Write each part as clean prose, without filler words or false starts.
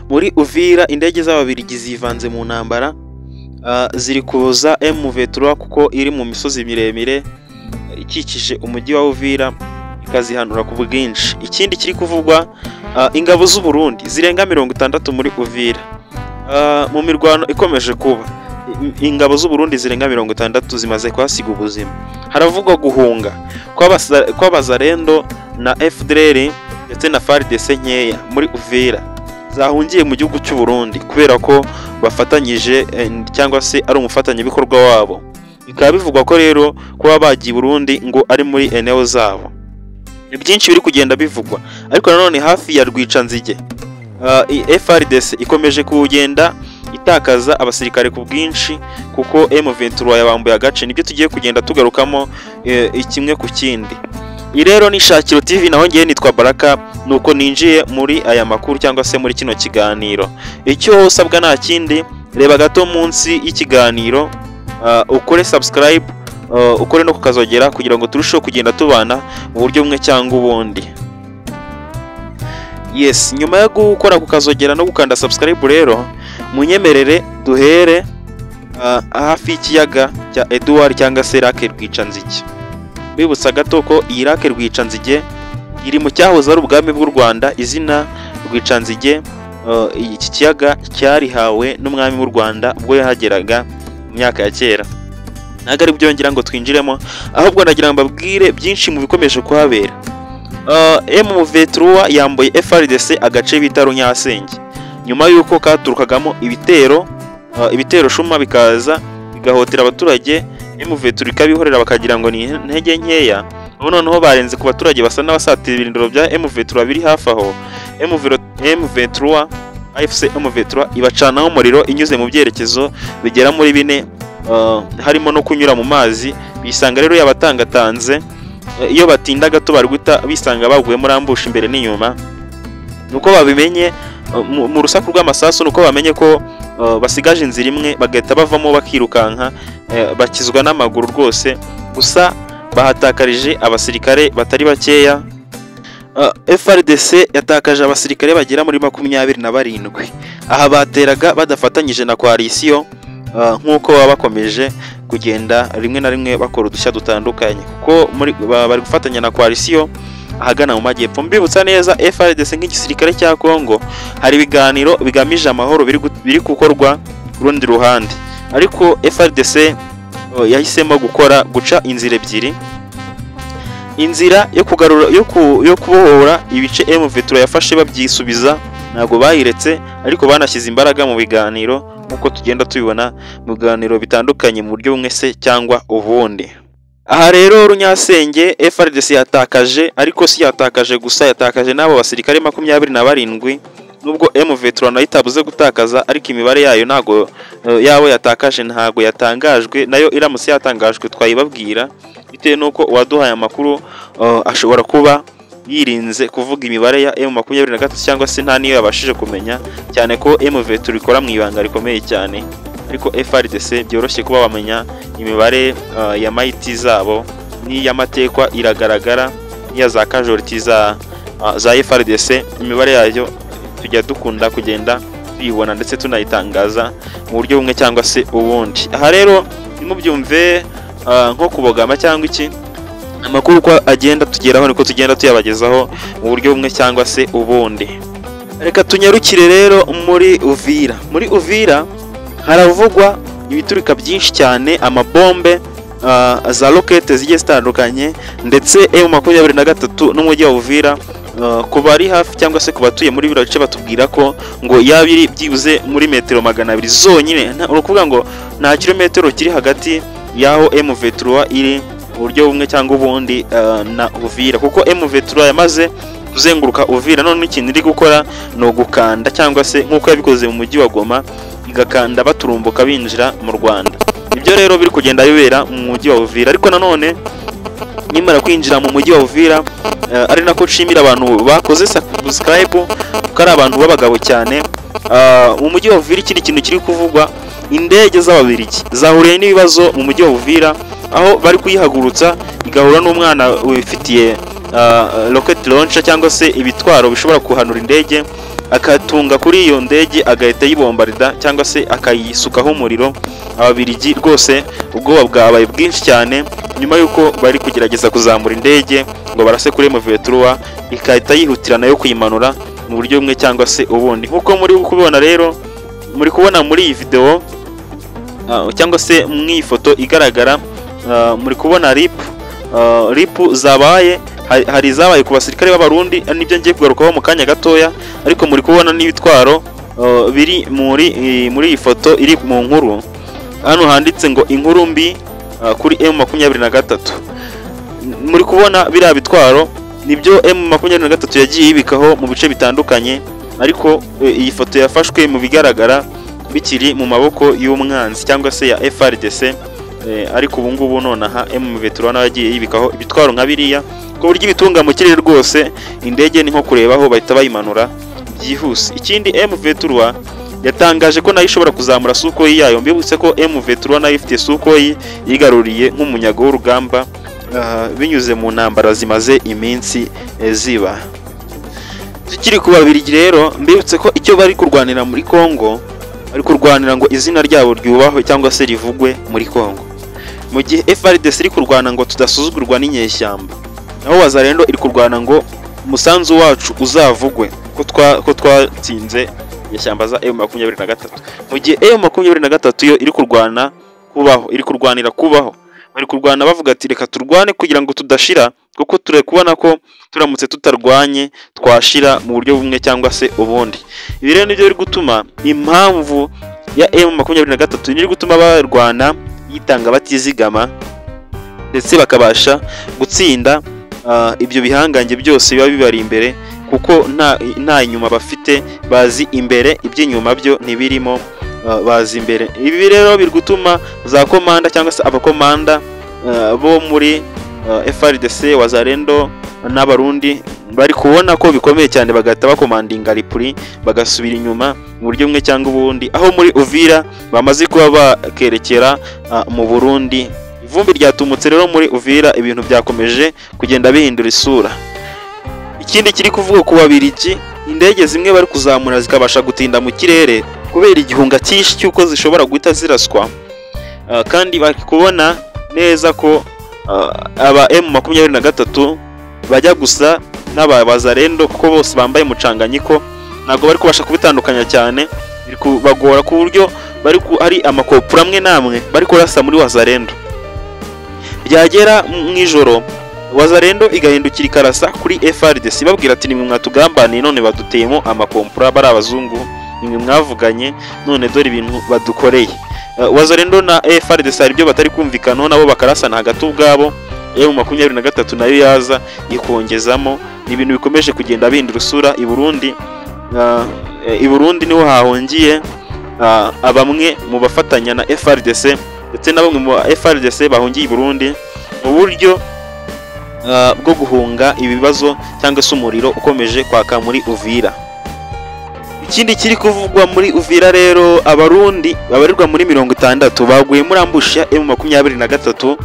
Muri Uvira indege z'Ababiligi zivanze mu ntambara, ziri kuza M23 kuko iri mu misozi miremire ikikije umujyi wa Uvira, ikazihanura ku bwinshi. Ikindi kiri kuvugwa, ingabo z'u Burundi zirenga 60 muri Uvira. Mu mirwano ikomeje kuba, ingabo z'u Burundi zirenga 60 zimaze kuhasiga ubuzima. Haravugwa guhunga kw'Abazarendo na FDLR ndetse na FARDC nkeya muri Uvira zahungiye mu gihugu cy'u Burundi kubera ko bafatanyije cyangwa se ari umufatanyabikorwa wabo. Bikaba bivugwa ko rero kuba bagiye Burundi ngo ari muri eneo zabo. Ni byinshi biri kugenda bivugwa, ariko nanone hafi ya Rwicanzige FARDC ikomeje kugenda itakaza abasirikare ku bwinshi kuko M23 yabambuye agace. Nibyo tugiye kugenda tugarukamo kimwe ku kindi. Iyi rero ni Shakiro TV, naho ngiye nitwa Baraka, nuko ninjiye muri aya makuru cyangwa se muri kino kiganiro. Icyo usabwa nta kindi, reba gato munsi y'ikiganiro, ukore subscribe, ukore no kukazogera kugira ngo turusheho kugenda tubana mu buryo bumwe cyangwa ubundi. Yes, nyuma yo gukora kukazogera no gukanda subscribe rero, munyemerere duhere hafi y'ikiyaga cya Edouard cyangwa se Lac Rwicanzige. Bibutsa gato ko iyi Lac Rwicanzige iri mu cyahoze ari ubwami bw'u Rwanda. Izina Rwicanzige, iki kiyaga cyarihawe n'umwami w'u Rwanda ubwo yahageraga mu myaka ya kera. Ntabwo ari byo ngira ngo twinjiremo, ahubwo nagira ngo mbabwire byinshi mu bikomeje kuhabera. M23 yambuye FARDC agace bita Runyasenge nyuma y'uko katurukagamo ibitero, ibitero shuma bikaza bigahotera abaturage, M23 ikabihorera bakagira ngo ni intege nkeya. Ubu noneho barenze ku baturage basa n'abasatira ibirindiro bya M23 biri hafi aho. M23 AFC M23 ibacanaho umuriro inyuze mu byerekezo bigera muri bine, harimo no kunyura mu mazi. Bisanga rero yabatangatanze, iyo batinda gato bari guhita bisanga baguye muri ambush imbere n'inyuma. Nuko babimenye mu rusaku rw'amasasu, nuko bamenye ko basigaje inzira imwe, bagahita bavamo bakirukanka, bakizwa n'amaguru rwose. Gusa bahatakarije abasirikare batari bakeya. FARDC yatakaje abasirikare bagera muri 27. Aha bateraga badafatanyije na coalition, nk'uko baba bakomeje kugenda rimwe na rimwe bakora udushya dutandukanye, kuko bari gufatanya na coalition ahagana mu majyepfo. Mbibutsa neza, FARDC nk'igisirikare cya Congo hari ibiganiro bigamije amahoro biri gukorwa ku rundi ruhande, ariko FARDC yahisemo gukora guca inzira ebyiri: inzira yo kugarura yo kubohora ibice M23 yafashe babyisubiza, ntabwo bayiretse, ariko banashyize imbaraga mu biganiro nk'uko tugenda tubibona mu biganiro bitandukanye mu buryo bumwe se cyangwa ubundi. Aha rero Runyasenge FARDC yatakaje, ariko si yatakaje gusa, yatakaje n'abo basirikare 27, nubwo M23 nayo itabuze gutakaza, ariko imibare yayo ntago yabo yatakaje ntago yatangajwe. Nayo iramutse yatangajwe twayibabwira, bitewe n'uko uwaduhaye amakuru ashobora kuba yirinze kuvuga imibare ya M23 cyangwa se nta niyo yabashije kumenya, cyane ko M23 ikora mu ibanga rikomeye cyane, ariko FARDC byoroshye kuba bamenya imibare ya mayiti zabo n'iy'amatekwa iragaragara, n'iya za casualty za FARDC, imibare yayo tujya dukunda kugenda tuyibona ndetse tunayitangaza mu buryo bumwe cyangwa se ubundi. Aha rero ntimubyumve nko kubogama cyangwa iki, amakuru uko agenda tugeraho niko tugenda tuyabagezaho mu buryo bumwe cyangwa se ubundi. Reka tunyarukire rero muri Uvira. Muri Uvira haravugwa ibiturika byinshi cyane, amabombe, za rokete zigiye zitandukanye, ndetse M23 n'umujyi wa Uvira, ku bari hafi cyangwa se ku batuye muri biriya bice batubwira ko ngo yaba iri byibuze muri metero 200 zonyine. Ni ukuvuga ngo nta kilometero kiri hagati y'aho M23 iri mu buryo bumwe cyangwa ubundi na Uvira, kuko M23 yamaze kuzenguruka Uvira. None ikintu iri gukora ni ugukanda, cyangwa se nk'uko yabikoze mu mujyi wa Goma, igakanda baturumbuka binjira mu Rwanda. Ibyo rero biri kugenda bibera mu mujyi wa Uvira. Ariko nanone nimara kwinjira mu mujyi wa Uvira, ari nako nshimira abantu bakoze subscribe kuko ari abantu b'abagabo cyane. Mu mujyi wa Uvira ikindi kintu kiri kuvugwa, indege z'Ababiligi zahuriye n'ibibazo mu mujyi wa Uvira, aho bari kuyihagurutsa igahura n'umwana wifitiye rocket launcher cyangwa se ibitwaro bishobora kuhanura indege. Akatunga kuri iyo ndege agahita yibombarida cyangwa se akayisukaho umuriro. Ababirigi rwose ubwoba bwabaye bwinshi cyane nyuma y'uko bari kugerageza kuzamura indege ngo barase kuri M23, ikahita yihutira nayo kuyimanura mu buryo bumwe cyangwa se ubundi. Nkuko muri kubibona rero, muri kubona muri iyi video cyangwa se mu iyi foto igaragara, muri kubona RIP zabaye, hari izabaye ku basirikare b'Abarundi, nibyo ngiye kugarukaho mu kanya gatoya. Ariko muri kubona n'ibitwaro biri muri iyi foto iri mu nkuru. Hano handitse ngo inkuru mbi kuri M23. Muri kubona biriya bitwaro nibyo M23 yagiye yibikaho mu bice bitandukanye, ariko iyi foto yafashwe mu bigaragara bikiri mu maboko y'umwanzi cyangwa se ya FARDC. Ariko ubu ngubu nonaha M23 nayo yagiye yibikaho ibitwaro nka biriya ku buryo ibitunga mu kirere rwose indege ni nko kurebaho bahita bayimanura byihuse. Ikindi, M23 yatangaje ko nayo ishobora kuzamura Sukhoi yayo. Mbibutse ko M23 nayo ifite Sukhoi yigaruriye nk'umunyago w'urugamba binyuze mu ntambara zimaze iminsi ziba. Tukiri ku Babirigi rero, mbibutse ko icyo bari kurwanira muri Kongo, bari kurwanira ngo izina ryabo ryubahwe cyangwa se rivugwe muri Kongo, mu gihe FARDC iri kurwana ngo tudasuzugurwa n'inyeshyamba, naho Wazalendo iri kurwana ngo umusanzu wacu uzavugwe ko twatsinze inyeshyamba za M23, mu gihe M23 yo iri kurwana kubaho, iri kurwanira kubaho. Bari kurwana bavuga ati reka turwane kugira ngo tudashira, kuko turi kubona ko turamutse tutarwanye twashira mu buryo bumwe cyangwa se ubundi. Ibi rero nibyo biri gutuma impamvu ya M23 iri gutuma barwana yitanga batizigama, ndetse bakabasha gutsinda ibyo bihangange byose biba bibari imbere, kuko nta inyuma bafite, bazi imbere, iby'inyuma byo ntibirimo, bazi imbere. Ibi rero biri gutuma za komanda cyangwa se abakomanda bo muri FARDC, Wazalendo n'Abarundi bari kubona ko bikomeye cyane, bagahita bakomandinga repli, bagasubira inyuma mu buryo bumwe cyangwa ubundi, aho muri Uvira bamaze kuba bakerekera mu Burundi. Ivumbi ryatumutse rero muri Uvira, ibintu byakomeje kugenda bihindura isura. Ikindi kiri kuvuga ku Babirigi, indege zimwe bari kuzamura zikabasha gutinda mu kirere kubera igihunga cyinshi cy'uko zishobora guhita ziraswa. Kandi bari kubona neza ko aba M23 bajya gusa n'aba Wazalendo, kuko bose bambaye umucanganyiko, ntabwo bari kubasha kubitandukanya cyane, biri kubagora ku buryo bari ari amakopura amwe n'amwe bari kurasa muri Wazalendo. Byagera mu ijoro Wazalendo igahindukira ikarasa kuri FARDC, babwira ati nimwe mwatugambaniye none baduteyemo amakompura, bari abazungu nimwe mwavuganye none dore ibintu badukoreye. Wazalendo na FARDC hari ibyo batari kumvikanaho, nabo bakarasana hagati ubwabo. M23 nayo yaza ikongezamo. Ni ibintu bikomeje kugenda bihindura isura i Burundi. I Burundi niho hahungiye bamwe mu bafatanya na FARDC, ndetse na bamwe mu FARDC bahungiye i Burundi mu buryo bwo guhunga ibibazo cyangwa se umuriro ukomeje kwaka muri Uvira. Ikindi kiri kuvugwa muri Uvira rero, Abarundi babarirwa muri 60 baguye muri ambush ya M23,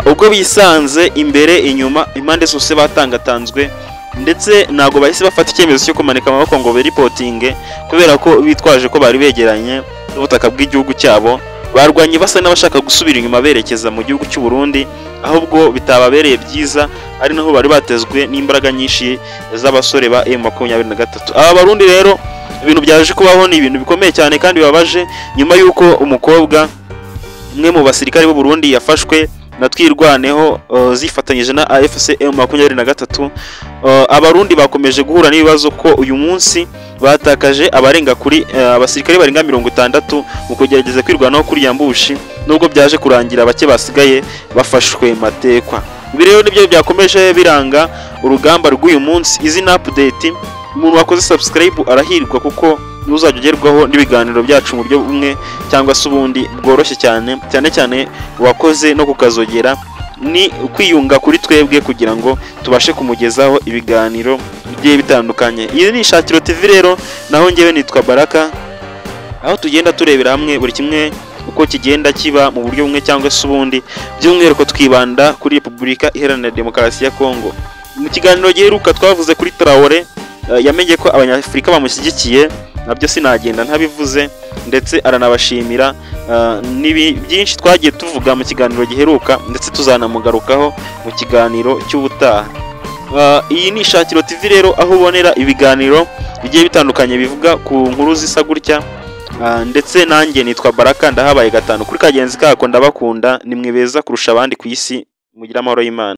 ubwo bisanze imbere, inyuma, impande zose batangatanzwe, ndetse ntabwo bahise bafata icyemezo cyo kumanika amaboko ngo beripotinge, kubera ko bitwaje ko bari begeranye n'ubutaka bw'igihugu cyabo. Barwanye basa n'abashaka gusubira inyuma berekeza mu gihugu cy'u Burundi, ahubwo bitababereye byiza, ari naho bari batezwe n'imbaraga nyinshi z'abasore ba M23. Aba Barundi rero ibintu byaje kubaho ni ibintu bikomeye cyane kandi bibabaje, nyuma y'uko umukobwa umwe mu basirikare b'u Burundi yafashwe na Twirwaneho zifatanyije na AFC M23. Abarundi bakomeje guhura n'ibibazo ko uyu munsi batakaje abarenga kuri abasirikare barenga 60 mu kugerageza kwirwanaho kuri ambush, nubwo byaje kurangira bake basigaye bafashwe matekwa. Ibi rero nibyo byakomeje biranga urugamba rw'uyu munsi. Izi ni update, umuntu wakoze subscribe arahirwa kuko ntuzajya ugerwaho n'ibiganiro byacu mu buryo bumwe cyangwa se ubundi bworoshye cyane, cyane cyane wakoze no kukazogera, ni kwiyunga kuri twebwe kugira ngo tubashe kumugezaho ibiganiro bigiye bitandukanye. Iyi ni Ishakiro TV rero, naho ngewe nitwa Baraka, aho tugenda turebera hamwe buri kimwe uko kigenda kiba mu buryo bumwe cyangwa se ubundi, by'umwihariko twibanda kuri Repubulika Iharanira Demokarasi ya Kongo. Mu kiganiro giheruka twavuze kuri Traoré yamenye ko Abanyafurika bamushyigikiye, nabyo sinagenda ntabivuze, ndetse aranabashimira. Ni byinshi twagiye tuvuga mu kiganiro giheruka, ndetse tuzanamugarukaho mu kiganiro cy'ubutaha. Iyi ni Ishakiro TV rero, aho ubonera ibiganiro bigiye bitandukanye bivuga ku nkuru zisa gutya. Ndetse nanjye nitwa Baraka, ndahabaye gatanu kuri kagenzi kako. Ndabakunda, ni mwe beza kurusha abandi ku isi. Mugire amahoro y'Imana.